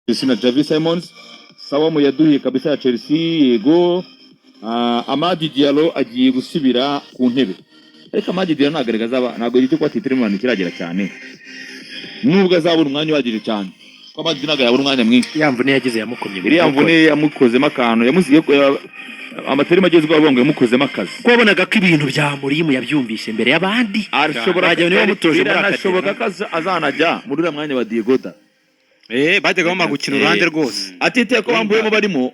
Chelsea na Xavi Simons. Sawa, mu yaduhiye kabisa ya Chelsea. Yego. Ah, Amad Diallo agiye gusubira ku ntebe, ariko Amad Diallo ntabwo azaba, ntabwo igihe cyo kuba titire mu kiragera cyane, nubwo azabona umwanya uhagije cyane, kuko Amad ntabwo yabona umwanya mwinshi. Ya mvune yagize yamukomye mu Iriya nkokora. mvune yamukozemo akantu, yamusigiye amaterima agezweho avuga ngo yamukozemo akazi. Ko wabonaga ko ibintu bya Murimu yabyumvise mbere y'abandi. Ashobora Wagira niwe wamutoje muri biranashoboka academy. ko azanajya muri uriya mwanya wa Diego Da. Bajyaga bamara gukina uruhande rwose. Atiteye ko bambuyemo barimo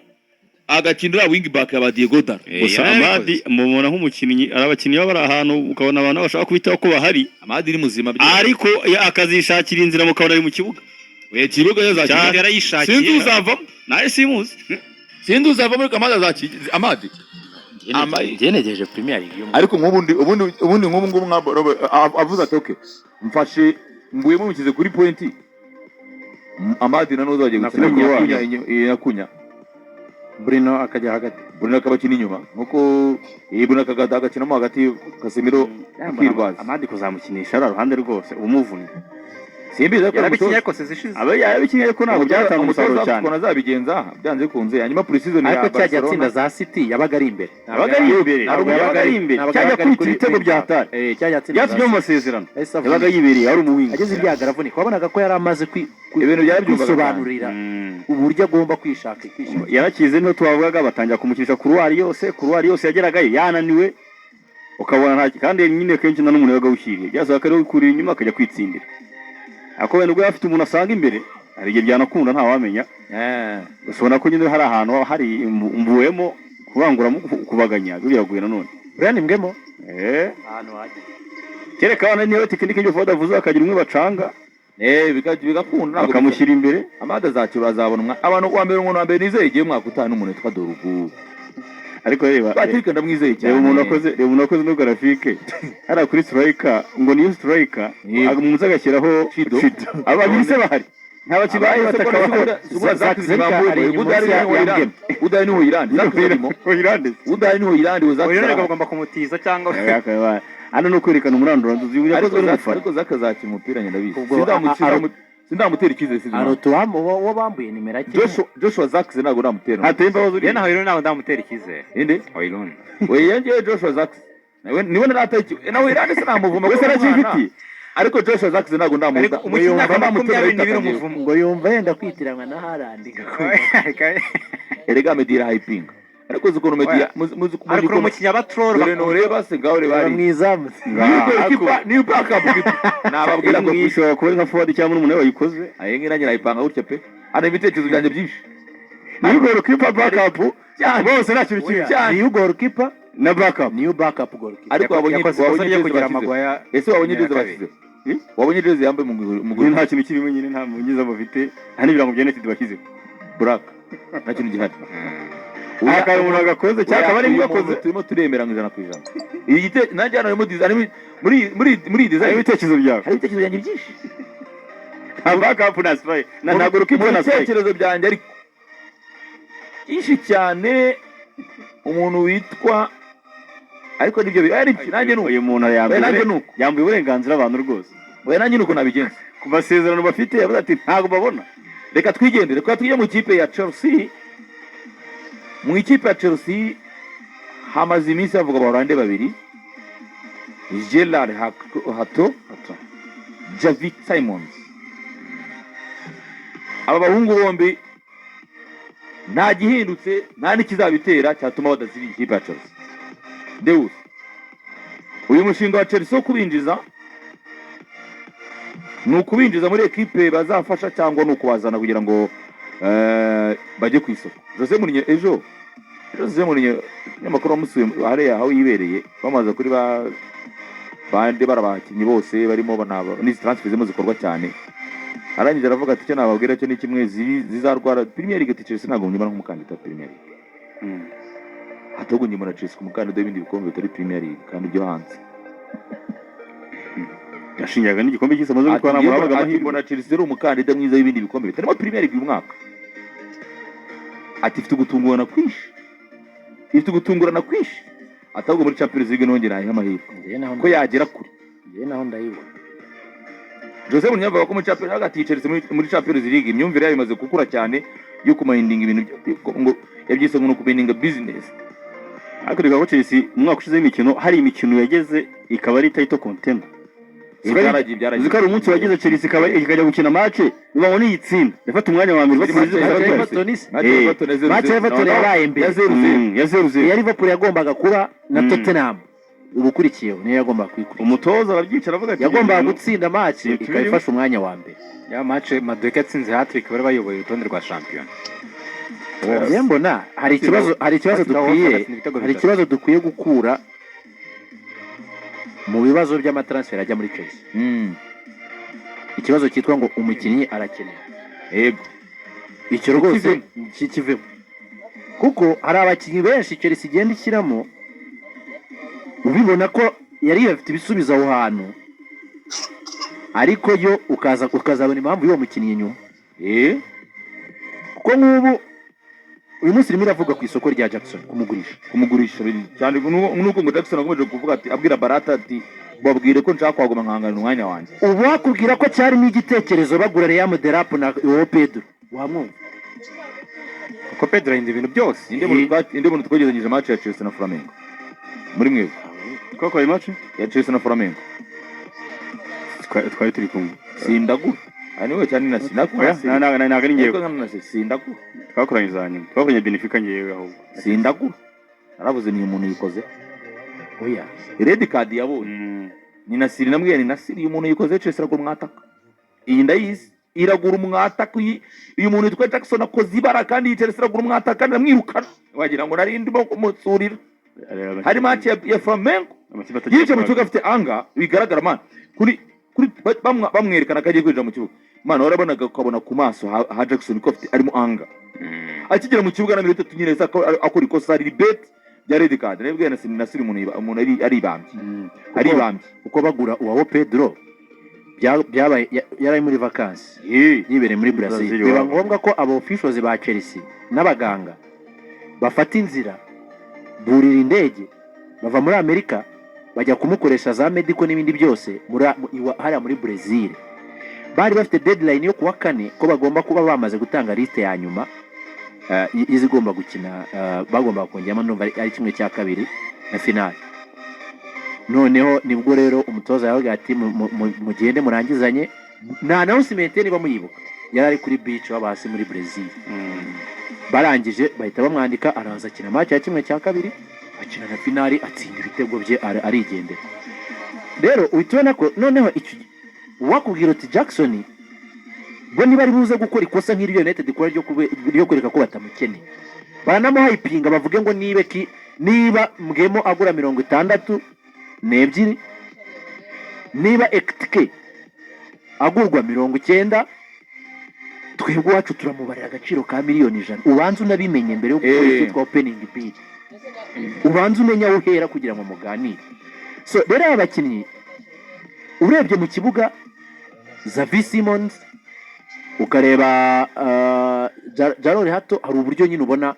agakina uriya wing back ya ba Diego Da. Gusa Yarabikoze. Amad mubona nk'umukinnyi, ari abakinnyi baba bari ahantu ukabona abantu bashaka kubitaho ko bahari, Amad ni muzima. Ariko akazishakira inzira, mukabona ari mu kibuga. We kibuga yazakina. Cyane, yarayishakiye. Sinzi uzavamo. Nawe simuzi. Sinzi uzavamo, ariko Amad azakina, Amad. Njye negereje Premier League y'umwaka. Ariko nk'ubundi ubundi ubundi nk'ubu ngubu nka Robert, avuze ati: "Okay, mfashe mbuyemo mushyize kuri point." Amad na nuza bagiye gukina. Kunya. Kunya, na Kunya. Bruno akajya hagati. Bruno akaba akina inyuma nkuko Bruno akagata agakinamo hagati, Casemiro akirwaza. Amad kuzamukinisha ari ruhande rwose umuvunnye. Simbizi, ariko Yarabikinye ariko saison ishize. Aba yarabikinye, ariko ntabwo byatanga umusaruro cyane. Ukuntu azabigenza byanze bikunze, hanyuma pre-season ya Ariko cyajya Barcelona atsinda za City yabaga ari imbere. Yabaga ari imbere. Ntabwo Yabaga ari imbere. ntabwo Cyajya yabaga ari kwita kuri ibitego bya Atari. Cyajya atsinda za Byatumye mu City. masezerano Yahise yabaga avunika. yibereye ari umuwinga. Ageze ibyago aravunika, wabonaga ko yari amaze Ibintu byarabyumvaga. kwisobanurira uburyo agomba kwishaka kwishaka. Yarakize, niho twavugaga batangira kumukinisha couloir yose. Couloir yose yageragayo yananiwe, ukabona nta kandi nyine kenshi nta n'umuntu yabaga awushyiriye, byasabaga ko ariwe wikurira inyuma akajya kwitsindira. Ariko wenda ubwo yaba afite umuntu asanga imbere, hari igihe byanakunda, ntawamenya. Gusa ubona ko nyine hari ahantu haba hari mbuwemo kubanguramo kubaganya byo biragoye nanone. Brian Mbeumo. Ahantu hajya. Kereka abana niba technique y'ibyo Ford avuze, bakagira umwe bacanga Bigakunda ntabwo bakamushyira imbere. Amad azakira, azabona abantu wa mbere, umuntu wa mbere nizeye igihe umwaka utaha n'umuntu witwa Dorgu. Ariko reba Patrick, ndamwizeye cyane. Reba umuntu wakoze, reba umuntu wakoze no graphique hariya kuri striker, ngo niyo striker. Yego. Munsi agashyiraho Chido. Chido. Ababiri se bahari, nta bakinnyi bayi bataka bahari. Udahari niho Irandi Irande. Udahari niho Irandi. Uyu rero bagomba kumutiza cyangwa Hano ni ukwerekana umuranduranzuzi yakozwe n'umufana. Ariko Zaka azakina umupira, njye ndabizi. Ubwo Sindamutera icyizere season. Aruta uwo bambuye nimero akina. Joshua Zirkzee ntabwo ndamutera. Ntateye imbabazi Rero uriya. naho rero ntabwo ndamutera icyizere. Inde? Højlund. We yanjye Joshua Zirkzee nawe niwe narataye nawe Irandi sinamuvuma Wese kuko ari umwana. aracyifitiye. Ariko Joshua Zirkzee ntabwo Ariko ndamuta. umukinnyi Ndamutera 22 ahita umuvumo. Ngo yumva yenda kwitiranwa na Haaland. Erega Meddy irahayipinga, ariko uzi ukuntu Meddy Oya. muzi Ariko uri umukinnyi aba troll. Dore ntureba se, ngaho reba Reba hariya. mu izamu. Niyo backup keeper nababwira ngo Iyi ishobora kuba ari nka Forward cyangwa n'umuntu wayikoze. Aye, ngira nanjye nayipanga gutya pe, hano ibitekerezo byanjye byinshi. Niyo goalkeeper, backup Cyane. bose nta kintu kimwe. Cyane. Niyo goalkeeper na backup. Niyo backup goalkeeper. Ariko wabonye Yakoze ikosa wabonye ryo jezi kugira bashyizeho? Maguire. Ese wabonye jezi Ya kabiri. bashyizeho? Wabonye jezi yambaye mu Nyine nta kintu kirimo, nyine nta munyiza bafite, nta n'ibirango bya United bashyizeho. Black, nta kintu gihari. Aha umuntu agakoze cyangwa akaba ari Uyu bwo muntu akoze. Turimo turemera ngo 100%. Iyi gite nanjye hano harimo design muri iyi design. Harimo ibitekerezo byawe. Hari ibitekerezo byanjye byinshi. Nta backup na strike na nta goalkeeper Mu na strike. bitekerezo byanjye ariko byinshi cyane, umuntu witwa, ariko nibyo ari byo nanjye nuko Uyu muntu Oya, yambuye nanjye nuko yambuye uburenganzira abantu rwose. Oya, nanjye nuko nabigenza. Ku masezerano bafite yavuze ati ntabwo babona. Reka twigendere, reka tujye mu ikipe ya Chelsea. Mu ikipe ya Chelsea hamaze iminsi havuga Abahorande babiri, Jorrel Hato, Xavi Simons. Aba bahungu bombi nta gihindutse, nta n'ikizabitera cyatuma badasiga ikipe ya Chelsea. Deus, uyu mushinga wa Chelsea wo kubinjiza, ni ukubinjiza muri ekipe bazafasha cyangwa ni ukubazana kugira ngo bajye ku isoko? Jose Mourinho ejo, Jose Mourinho umunyamakuru wamusuye hariya aho yibereye, bamaze kuri ba bande bari abakinnyi bose barimo n'izi transfer zirimo zikorwa cyane, arangije aravuga ati: "Icyo nababwira cyo ni kimwe, zizarwara Premier League." Ati: "Chelsea ntabwo nyibona nk'umukandida wa Premier League, ahubwo nyibona Chelsea ku mukandida w'ibindi bikombe bitari Premier League kandi byo hanze." Yashinyaga n'igikombe cy'isi amaze Ati gutwara njyewe amuhabwaga ati amahirwe. Mbona Chelsea ari umukandida mwiza w'ibindi bikombe bitarimo Premier League uyu mwaka. Ati: "Ifite ugutungurana kwinshi, ifite ugutungurana kwinshi." Ati: "Ahubwo muri Champions League nongera nayiha amahirwe Njyewe naho ko yagera kure." Njyewe naho ndayibona. Jose Mourinho avuga ko muri Champions hagati Chelsea muri Champions League imyumvire yayo imaze gukura cyane yo kumindinga ibintu ngo yabyise ngo ni ukumindinga business. Ariko reka ko Chelsea mu mwaka ushize w'imikino hari imikino yageze ikaba ari title contender. Byaragiye, byaragiye. Uzi ko hari umunsi wageze Chelsea ikaba ikajya gukina match uba ngo niyitsinda yafata umwanya wa mbere. Match ya Everton se? Match ya Everton ya 0-0. Match ya Everton yabaye mbere. Ya 0-0. Ya 0-0. Iya Liverpool yagombaga kuba na Tottenham ubukurikiyeho niyo yagombaga kuyikurikira. Umutoza arabyicara avuga ati Yagombaga "Ibintu- gutsinda match ibintu ikaba ifashe umwanya wa mbere. Ya match Madueke yatsinze hat-trick, bari bayoboye urutonde rwa shampiyona. Njye mbona hari ikibazo Batsinda dukwiye bagatsinda ibitego hari bitatu. ikibazo dukwiye gukura mu bibazo by'amatransfer ajya muri Chelsea, ikibazo cyitwa ngo umukinnyi arakenewe. Icyo rwose kivemo, kuko hari abakinnyi benshi Chelsea igenda ishyiramo ubibona ko yari afite ibisubizo aho hantu, ariko yo ukaza ukazabona impamvu y'uwo mukinnyi nyuma. Kuko nk'ubu uyu munsi irimo iravuga ku isoko rya Jackson kumugurisha. Kumugurisha biri cyane nuko ngo Jackson akomeje kuvuga ati, abwira Barata ati: "Babwire ko nshaka kuhaguma nkahangana umwanya wanjye." Ubu wakubwira ko cyarimo igitekerezo bagura Liam Delap na uwo Pedro, wamwumva? Kuko Pedro ahinda ibintu byose. Inde muntu twegeranyije match ya Chelsea na Flamengo muri mwebwe? Twakoye match Ya Chelsea na Flamengo. Twari turi kumwe. Sindagura ari niwe cyane na Oya, sindagura. Ntabwo ari Ariko ngewe. nka na sindagura. Twakoranye za nyuma, twakoranye Benfica ngewe ahubwo. Sindagura naravuze ni umuntu yikoze. Oya. Red card yabonye ni Nasiri, namubwiye ni Nasiri, uyu muntu yikoze. Chelsea iragura umwataka, iyi ndayizi, iragura umwataka. Uyu muntu witwa Jackson akoze ibara, kandi iyi Chelsea iragura umwataka kandi aramwirukana, wagira ngo nari ndimo kumusurira. Hari match ya Flamengo. Amakipe atagira Yicaye mu kibuga afite anga bigaragara, man, kuri bamwerekana ko agiye kwinjira mu kibuga, man, warabonaga ukabona ku maso ha Jackson ko afite arimo anga. Akigera mu kibuga na 30 nyine yahise akora ikosa riri bête rya red card. Nabibwiye Nasiri, Nasiri, umuntu aribambye, aribambye. Kuko bagura uwawo Pedro byabaye yari ari muri vacances, yibereye muri Brazil. Brazil, Biba iwabo. ngombwa ko aba officials ba Chelsea n'abaganga bafata inzira, burira indege bava muri Amerika bajya kumukoresha za medical n'ibindi byose hariya muri Brazil. Bari bafite deadline yo kuwa kane ko bagomba kuba bamaze gutanga liste ya nyuma y'izigomba gukina, bagomba kongeramo, ndumva ari 1/2 na finale. Noneho nibwo rero umutoza yavuga ati: "Mugende murangizanye." Nta announcement, niba muyibuka, yari ari kuri beach waba hasi muri Brazil. Barangije bahita bamwandika, araza akina match ya 1/2, akina na finale, atsinda ibitego bye, arigendera. Rero uhita ubona ko noneho icyo wakubwira uti Jackson bo niba ari buze gukora ikosa nk'iryo United ikora ryo kwereka ko batamukeneye, baranamuhayipinga bavuge ngo niba ki niba Mbeumo agura 62, niba Ekitike agurwa 90, twebwe iwacu turamubarira agaciro ka miliyoni 100. Ubanza unabimenye mbere yo gukora icyitwa opening bid, ubanza umenya aho uhera kugira ngo muganire. So rero aba bakinnyi urebye mu kibuga, Xavi Simons, ukareba Jorrel Hato, hari uburyo nyine ubona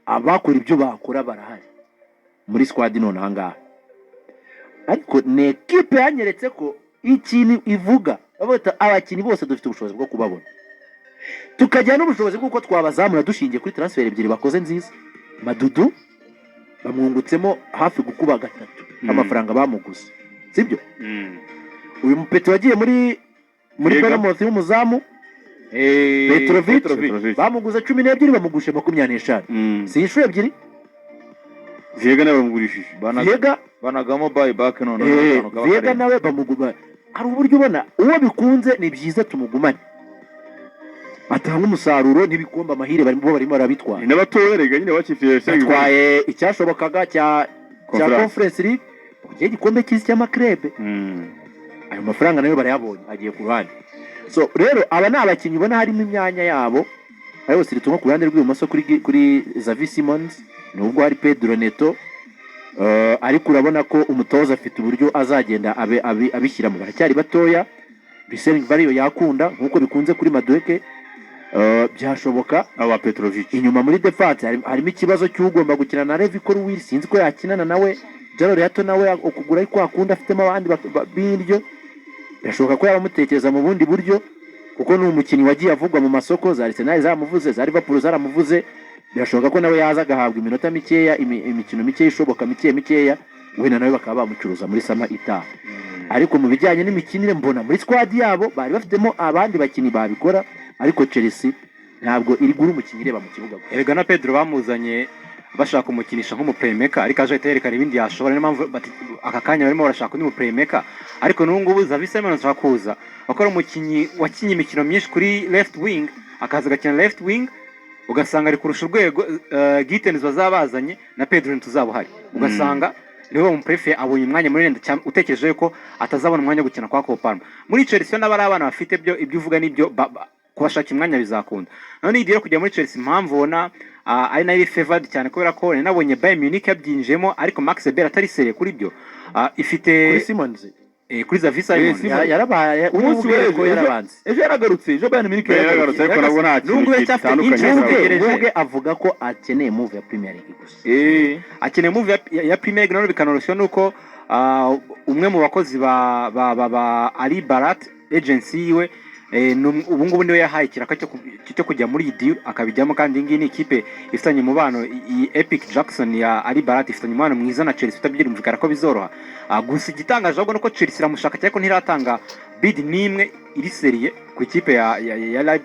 abakora ibyo bakora barahari muri squad none ahangaha. Ariko ni ekipe yanyeretse ko ikintu ivuga bavuga bati, abakinnyi bose dufite ubushobozi bwo kubabona, tukagira n'ubushobozi bw'uko twabazamura dushingiye kuri transfer ebyiri bakoze nziza. Madudu bamwungutsemo hafi gukuba gatatu amafaranga bamuguze, sibyo? Uyu mupeti wagiye muri Yega. Bournemouth y'umuzamu Petrovic. Petrovic. Bamuguze 12, bamugushe 25. Si inshuro ebyiri. Viega nawe bamugurishije. Viega. Banagamo buy back none. Viega nawe bamuguma. Hari uburyo ubona uwo bikunze ni byiza tumugumane atanga umusaruro, n'ibikombe amahire barimo barabitwara. Ni n'abatoya rega nyine bakifitiye. Batwaye icyashobokaga cya Conference. Conference League, bagiye igikombe cy'isi cy'amakrebe. Ayo mafaranga nayo barayabonye, agiye ku ruhande. So rero aba ni abakinnyi ubona harimo imyanya yabo, ariko surtout nko ku ruhande rw'ibumoso kuri Xavi Simons, nubwo hari Pedro Neto, ariko urabona ko umutoza afite uburyo azagenda abishyiramo. Baracyari batoya, reselling value yakunda nkuko bikunze kuri Madueke, byashoboka. Aba Petrovic. Inyuma muri defense harimo ikibazo cy'ugomba gukina na Levi Colwill, sinzi ko yakinana nawe. Jorrel Hato nawe ukugura ariko akunda afitemo abandi b'indyo. Birashoboka ko yaba amutekereza mu bundi buryo, kuko ni umukinnyi wagiye avugwa mu masoko, za Arsenal zaramuvuze, za Liverpool zaramuvuze. Birashoboka ko nawe yaza agahabwa iminota mikeya, imikino mikeya ishoboka, mike mikeya, wenda nawe bakaba bamucuruza muri summer itaha. Ariko mu bijyanye n'imikinire, mbona muri squad yabo bari bafitemo abandi bakinnyi babikora, ariko Chelsea ntabwo iri gura umukinnyi ireba mu kibuga gusa. Erega na Pedro bamuzanye bashaka kumukinisha nk'umuplaymaker, ariko aje ahita yerekana ibindi yashobora. Niyo mpamvu aka kanya barimo barashaka undi muplaymaker. Ariko n'ubu ngubu Xavi Simons ashaka kuza akora umukinnyi wakinnye imikino myinshi kuri left wing, akaza agakina left wing, ugasanga ari kurusha urwego Gittens bazaba bazanye na Pedro ntituzaba uhari, ugasanga niwe bamuprefe abonye umwanya munini cyane. Utekereje ko atazabona umwanya wo gukina kwa Cole Palmer muri Chelsea n'abari abana bafite byo ibyo uvuga nibyo, kubashakira umwanya bizakunda. None iyi yo kujya muri Chelsea, impamvu ubona ari nayo iri favored cyane, kubera ko nari nabonye Bayern Munich yabyinjiyemo, ariko Max Eberl atari sérieux kuri byo. Ifite Kuri Simons? Kuri Xavi Simons. Simons. Yarabaye Umunsi ubwe w'ejo ko yarabanze. Ejo yaragarutse, ejo Bayern Munich Yaragarutse, ariko nabwo nta kintu Nubwo yacyafite gitandukanye interest. azabona. Utegereje. Ubwe avuga ko akeneye move ya Premier League gusa. Akeneye move ya Premier League. None bikanoroshya nuko umwe mu bakozi ba Ali Barat agency yiwe, ubu ngubu niwe yahaye ikiraka cyo kujya muri iyi deal akabijyamo. Kandi iyi ngiyi ni ikipe ifitanye umubano, iyi Epic Jackson ya Ali Barat ifitanye umubano mwiza na Chelsea, utabyirumvikana ko bizoroha. Gusa igitangaje ahubwo nuko Chelsea iramushaka, ariko ntiratanga bid n'imwe iri sérieux ku ikipe ya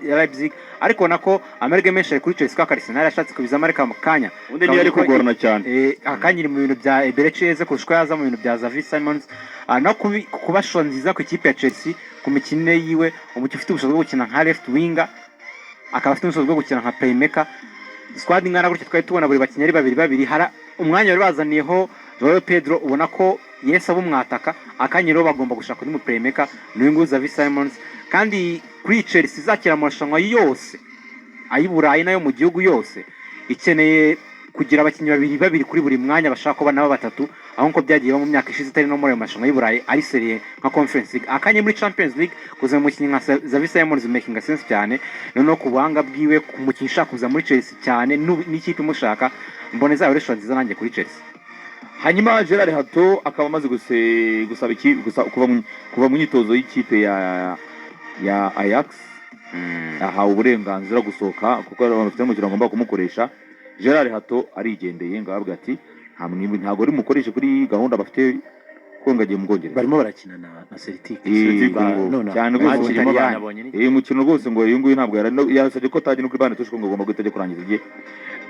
Leipzig. Ariko ubona ko amahirwe menshi ari kuri Chelsea, kuko Arsenal yashatse kubizamo, ariko mu kanya Ubundi niyo ari kugorana cyane. Akanya iri mu bintu bya Eberechi Eze kurusha uko yaza mu bintu bya Xavi Simons. No kuba shusho nziza ku ikipe ya Chelsea ku mikinire yiwe, umukinnyi ufite ubushobozi bwo gukina nka left winger, akaba afite ubushobozi bwo gukina nka playmaker. Squad ingana gutya twari tubona buri bakinnyi ari babiri babiri, hara umwanya bari bazaniyeho Joao Pedro, ubona ko yes aba umwataka. Akanya rero bagomba gushaka undi mu playmaker, n'uyu nguyu Xavi Simons. Kandi kuri Chelsea izakira amarushanwa yose ay'i Burayi n'ayo mu gihugu yose, ikeneye kugira abakinnyi babiri babiri kuri buri mwanya, bashaka kuba nabo batatu, aho nkuko byagiye biba mu myaka ishize itari no muri ayo marushanwa y'i Burayi ari sérieux nka Conference League. Akanya muri Champions League kuza mu mukinnyi nka Xavi Simons making sense cyane. Noneho ku buhanga bwiwe, ku mukinnyi ushaka kuza muri Chelsea cyane n'ikipe imushaka, mbona izaba ari shusho nziza nanjye kuri Chelsea. Hanyuma Jorrel Hato akaba amaze gusaba kuva mu myitozo y'ikipe ya Ajax, ahawe uburenganzira gusohoka kuko abantu bafite umukino bagomba kumukoresha. Jorrel Hato arigendeye, ngo aravuga ati nta mwimbi, ntabwo ari mukoreshe kuri gahunda bafite kuko ngo agiye mu Bwongereza. Barimo barakina na Celtic. Celtic ubu. Cyane rwose. Match irimo Butaliyani. banabonye Uyu mukino rwose ngo uyu nguyu ntabwo yasabye ko atajya no kuri banc de touche, ngo agomba guhita ajya kurangiza igihe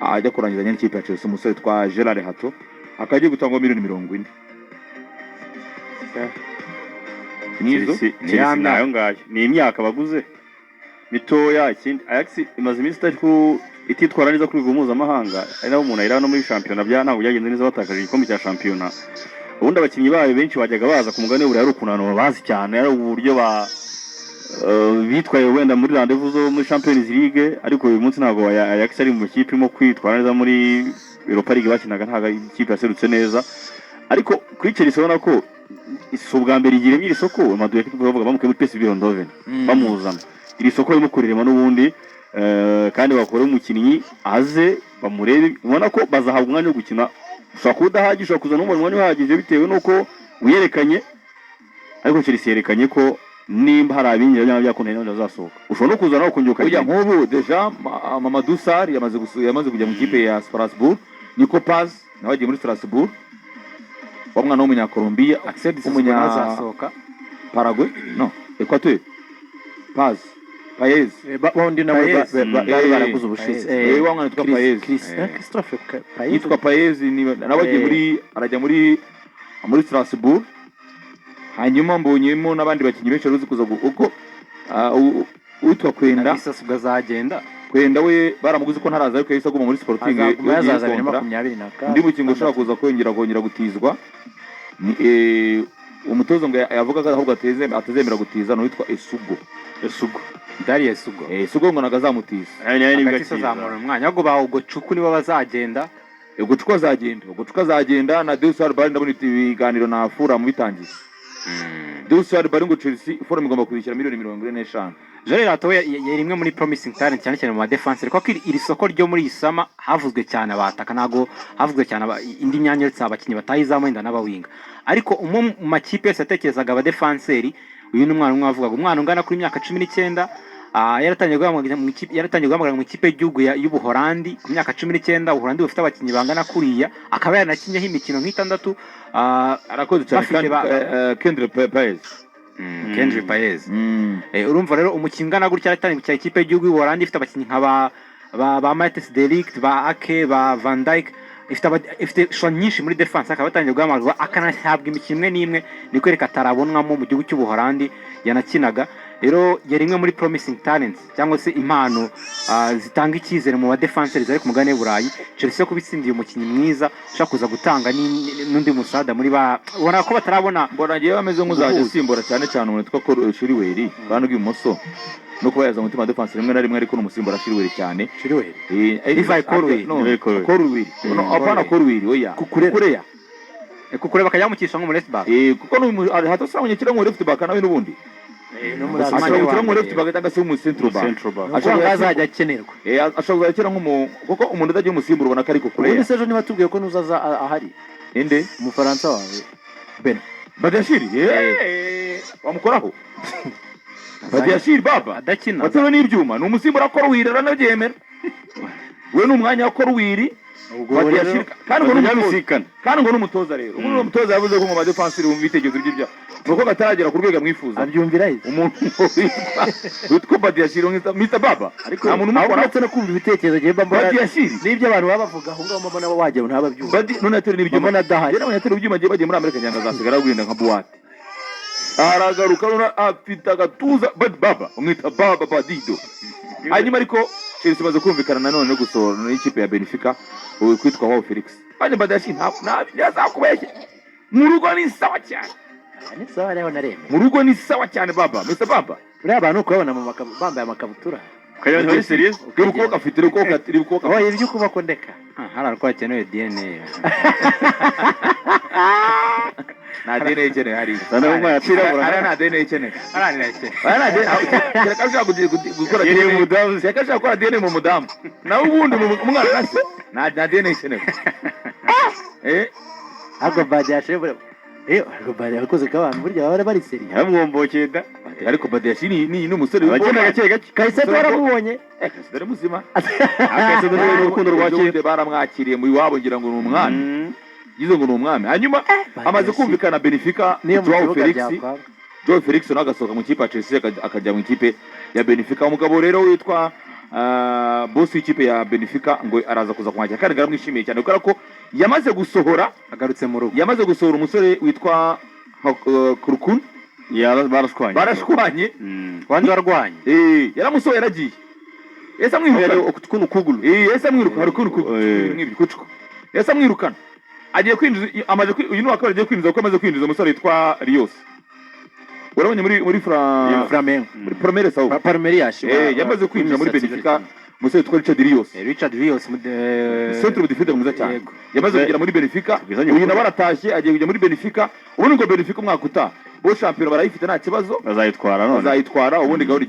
ajya kurangizanya n'ikipe ya Chelsea. Umusore twa Jorrel Hato akaba agiye gutangwa miliyoni 40 nizo. Chelsea ya nayo ngayo ni imyaka baguze mitoya. Ikindi, Ajax imaze iminsi itari ku ititwara neza kuri rwego mpuzamahanga, ari naho umuntu ayireba no muri shampiyona bya ntabwo byagenze neza, batakaje igikombe cya shampiyona. Ubundi abakinnyi bayo benshi bajyaga baza ku mugabane w'Uburayi ari ukuntu abantu babazi cyane, ari uburyo ba bitwaye wenda muri rendez-vous zo muri Champions League. Ariko uyu munsi ntabwo Ajax ari mu kipe irimo kwitwara neza. Muri Europa League bakinaga ntabwo ari ikipe yaserutse neza. Ariko kuri Chelsea ubona ko si ubwa mbere igiremye iri soko. Madueke bavuga bamukuye muri PSV Eindhoven bamuzana, iri soko barimo kurirema n'ubundi, kandi bakore umukinnyi aze bamurebe, ubona ko bazahabwa umwanya wo gukina. Ushobora kuba udahagije, ushobora kuzana n'umuntu umwanya uhagije bitewe n'uko wiyerekanye. Ariko Chelsea yerekanye ko nimba hari abinjira byaba byakunda n'abandi bazasohoka, ushobora no kuzana ukongera Burya ukagenda. Nk'ubu déjà Mamadou Sarr yamaze kujya mu ikipe ya Strasbourg. Nico Paz nawe agiye muri Strasbourg, wa mwana w'umunyakolombiya. Axel Umunya- azasohoka. Paraguay, no, Equateur, Paz, Paez. Bombi nawe Paez. bari baraguze ubushize. Paez. Wa mwana witwa Paez. Christophe Paez. Yitwa Paez, nawe agiye muri arajya muri Strasbourg. Hanyuma mbonyemo n'abandi bakinnyi benshi baruzi kuza uko uwitwa Kwenda. Isasu azagenda. Kwenda we baramuguze ko ntaraza, ariko yahise aguma muri Sporting. Azaguma yongeye yazaza bibiri na contrat. makumyabiri na Undi mukinnyi ushobora kuza kongera gutizwa ni umutoza ngo yavugaga ahubwo atezemera gutiza, ni uwitwa Esugo. Esugo. Darius Esugo. Esugo ngo ntabwo azamutiza. Nayo nibwo Hagati akiza. azamura umwanya, ahubwo ba Ugochukwu nibo bazagenda. Ugochukwu azagenda, Ugochukwu azagenda na Dewsbury. Ndabona ibiganiro na Fulham bitangiye. Dewsbury ngo Chelsea, Fulham igomba kwishyura miliyoni 45. Jorrel Hato we yari imwe muri promising talent, cyane cyane mu ba defense, kuko iri soko ryo muri iyi summer havuzwe cyane abataka, ntabwo havuzwe cyane indi myanya uretse abakinnyi batayizamu wenda n'abawinga. Ariko umwe mu makipe yose yatekerezaga abadefanseri Uyu ni umwana umwe wavugaga, umwana ungana kuri myaka 19, yaratangiye guhamagara mu ikipe y'igihugu y'Ubuholandi ku myaka 19. Ubuholandi bufite abakinnyi bangana kuriya, akaba yaranakinyeho imikino nk'itandatu. Arakoze cyane. Bafite kandi Kendry Paez. Kendry Paez. Urumva rero umukinnyi ungana gutya yaratangiye gukina ikipe y'igihugu y'Ubuholandi ifite abakinnyi nka ba Matthijs de Ligt, ba Ake, ba Van Dijk, ifite choix nyinshi muri defense, akaba yatangiye guhamagarwa akanahabwa imikino imwe n'imwe, ni kwereka atarabonwamo mu gihugu cy'Ubuholandi yanakinaga. Rero yari imwe muri promising talents cyangwa se impano zitanga icyizere mu ba defenseurs ari ku mugabane w'Uburayi. Chelsea yo kuba itsindiye umukinnyi mwiza ushobora kuza gutanga n'undi musada muri ba, ubona ko batarabona Mbona ngewe ameze nk'uzajya Guhuza. asimbura cyane cyane umuntu witwa Chilwell ruhande rw'ibumoso, no kuba yaza mu mutima defense rimwe na rimwe, ariko ni umusimbura Chilwell cyane. Chilwell. Levi Colwill. No, Levi Colwill. Colwill. No, apana Colwill, oya. Cucurella. Kukureya. Kukureba akajya yamukisha nko muri left back. Kuko hato usanga ukina mu left back nawe n'ubundi. No muri Ashobora Arsenal. gukina mu left back cyangwa se mu central back. Central back. Ashobora azajya akenerwa. Ashobora gukina nk'umu, kuko umuntu utagira umusimbura ubona ko ari Cucurella. Ubundi se ejo niba tubwiye ko nuzaza ahari? Inde? Umufaransa wawe Ben. Badiashile. Wamukoraho. Badiashile baba. Adakina. Watewe n'ibyuma, ni umusimbura Colwill, aranabyemera. We ni umwanya wa Colwill. Ubwo rero Badiashile kandi ngo ni umutoza. Bazibisikana. Kandi ngo ni umutoza rero. Ubu umutoza yavuze ko mu badefansiri bumva ibitekerezo by'ibya. Nuko kataragera ku rwego amwifuza. Abyumvira he? Umuntu witwa Badiashile Mr Baba. Ariko Nta muntu aho umukora. uretse no kumva ibitekerezo, ngiye mba mbona Badiashile. n'ibyo abantu baba bavuga aho ngaho, mbona wagira ngo ntababyumva. Badi none yatera n'ibyuma. Mbona adahari. Yari yatera ibyuma, agiye bagiye muri Amerika nyanga azasigara agwinda nka buwate. Aragaruka none afite agatuza. Badi Baba umwita Baba Badido. Hanyuma ariko Chelsea imaze kumvikana nanone no gusohora n'ikipe ya Benfica ubu kwitwa Joao Felix. Bane Badiashile nta ntazakubeshye. Mu rugo ni sawa cyane. Ni sawa rero, naremeye. Mu rugo ni sawa cyane baba, Mr Baba. Buriya abantu ukababona bambaye amakabutura. Ukajya muri serious. Reba ukuboko afite, reba ukuboko, reba ukuboko. Oh, ibyo ukuboko ndeka. Hari ariko hakenewe DNA. Nta DNA ikeneye hariya. Sana umwana atirabura. Hariya nta DNA ikeneye. Haranira cyane. Hariya nta DNA. Kereka ashaka gukora DNA DNA. mu mudamu. Kereka ashaka gukora DNA mu mudamu. Nawe ubundi umwana na se nta DNA ikenewe. Ahubwo Badiashile buriya, ariko Badiashile abakozi k'abantu burya baba bari sérieux. Yaramwombokeye da. Ariko Badiashile ni umusore Abagenda gake gake. Caicedo waramubonye? Caicedo ari muzima. Caicedo ni urukundo rwa Ejo kera. bundi baramwakiriye mu iwabo ngira ngo ni umwami. Yize ngo ni umwami. Hanyuma amaze kumvikana Benfica Niyo mu Joao kibuga Felix. byakwanga. Joao Felix nawe agasohoka mu ikipe ya Chelsea akajya mu ikipe ya Benfica. Umugabo rero witwa boss w'ikipe ya Benfica ngo araza kuza kumwakira kandi aramwishimiye cyane kubera ko yamaze gusohora Agarutse mu rugo. Yamaze gusohora umusore witwa Kurkun. Barashwanye. Barashwanye. Wandi warwanye. Yaramusohoye yaragiye. Yahise amwirukana. Kuno kugulu. Yahise amwirukana hari ukuntu nk'ibyo kucuko. Yahise amwirukana. Agiye kwinjiza amaze uyu ni uwa kabiri agiye kwinjiza kuko amaze kwinjiza umusore witwa Rios. Urabonye muri Fra Flamengo. Muri Palmeiras aho. Palmeiras. Yamaze kwinjira muri Benfica umusore witwa Richard Rios. Richard Rios Centre defender mwiza cyane. Yego. Yamaze kugera muri Benfica. Tubwizanye Uyu ukuri. nawe aratashye agiye kujya muri Benfica. Ubundi ngo Benfica umwaka utaha bo shampiyona barayifite nta kibazo. Bazayitwara none. Bazayitwara ubundi gahunda.